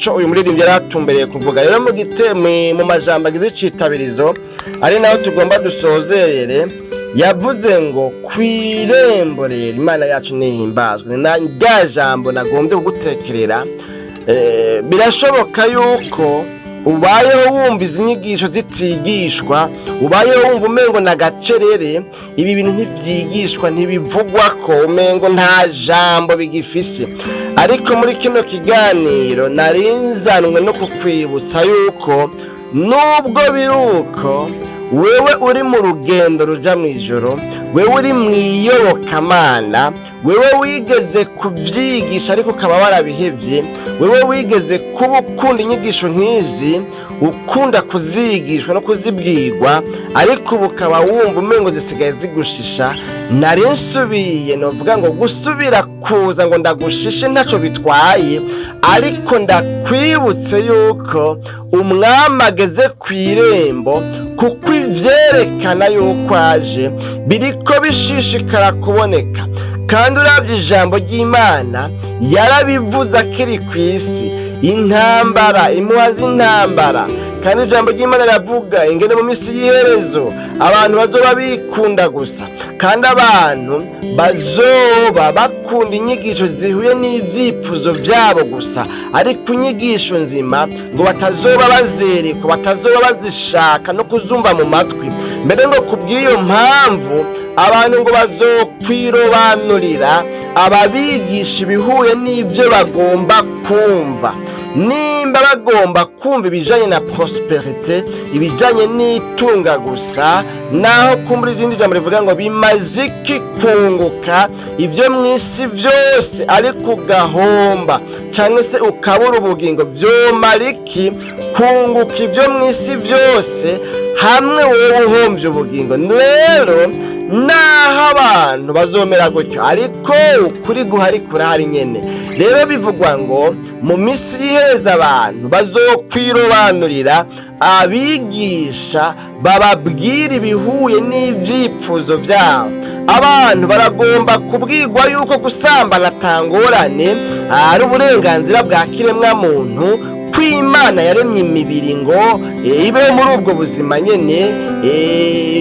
Nico uyu muririmbyi yari atumbereye kuvuga. Rero mu gite mu majambo agize icitabirizo, ari naho tugomba dusozerere, yavuze ngo kw'irembo rero Imana yacu nihimbazwe. Ni na rya jambo nagombye kugutekerera. Birashoboka yuko ubayeho wumva izi nyigisho zitigishwa, ubayeho wumva umengo na gacerere, ibi bintu ntivyigishwa, ntibivugwa, ko umengo nta jambo bigifise. Ariko muri kino kiganiro narinzanwe no kukwibutsa yuko nubwo biri uko, wewe uri mu rugendo ruja mu ijoro, wewe uri mu iyobokamana, wewe wigeze kubyigisha ariko ukaba warabihevye, wewe wigeze kuba ukunda inyigisho nk'izi, ukunda kuzigishwa no kuzibwirwa, ariko ubu ukaba wumva umengo zisigaye zigushisha, nari nsubiye novuga ngo gusubira kuza ngo ndagushishe ntacyo bitwaye, ariko ndakwibutse yuko umwami ageze ku irembo, kuko ivyerekana yuko aje biriko bishishikara kuboneka. Kandi urabye ijambo ry'Imana yarabivuze akiri ku isi, intambara, impuha z'intambara. Kandi ijambo ry'Imana riravuga ingene mu minsi y'iherezo abantu bazoba bikunda gusa, kandi abantu bazoba bakunda inyigisho zihuye n'ibyifuzo byabo gusa, ariko inyigisho nzima ngo batazoba bazerekwa, batazoba bazishaka no kuzumva mu matwi mbere. Ngo ku bw'iyo mpamvu abantu ngo bazokwirobanurira ababigisha ibihuye n'ibyo bagomba kumva. Nimba bagomba kumva ibijanye na prospérité, ibijanye n'itunga gusa, naho kumbura irindi jambo rivuga ngo bimaze iki kunguka ibyo mu isi byose ariko ugahomba cyangwa se ukabura ubugingo? Vyomara iki kunguka ibyo mu isi byose hamwe wowe uhombye ubugingo? Rero naho abantu bazomera gutyo, ariko ukuri guhari kurahari nyene. Rero bivugwa ngo mu minsi y'ihereza abantu bazokwirobanurira abigisha bababwira ibihuye n'ibyifuzo byabo. Abantu baragomba kubwirwa yuko gusambana atangorane, ari uburenganzira bwa kiremwa muntu, ko Imana yaremye imibiri ngo ibeho muri ubwo buzima nyene.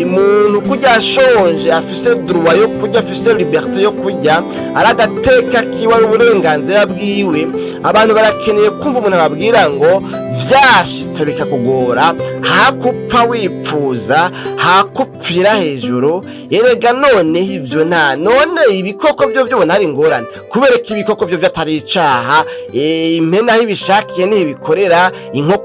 Umuntu kurya ashonje afise droit yo kurya, afise liberté yo kurya, ari agateka kiwe, ari uburenganzira bwiwe. Abantu barakeneye kumva umuntu ababwira ngo vyashitse bikakugora, hakupfa wipfuza, hakupfira hejuru. Erega noneho ivyo nta none ibikoko vyo vyobona hari ingorane, kubera ko ibikoko vyo atari icaha. Impene aho ibishakiye ntibikorera, inkoko.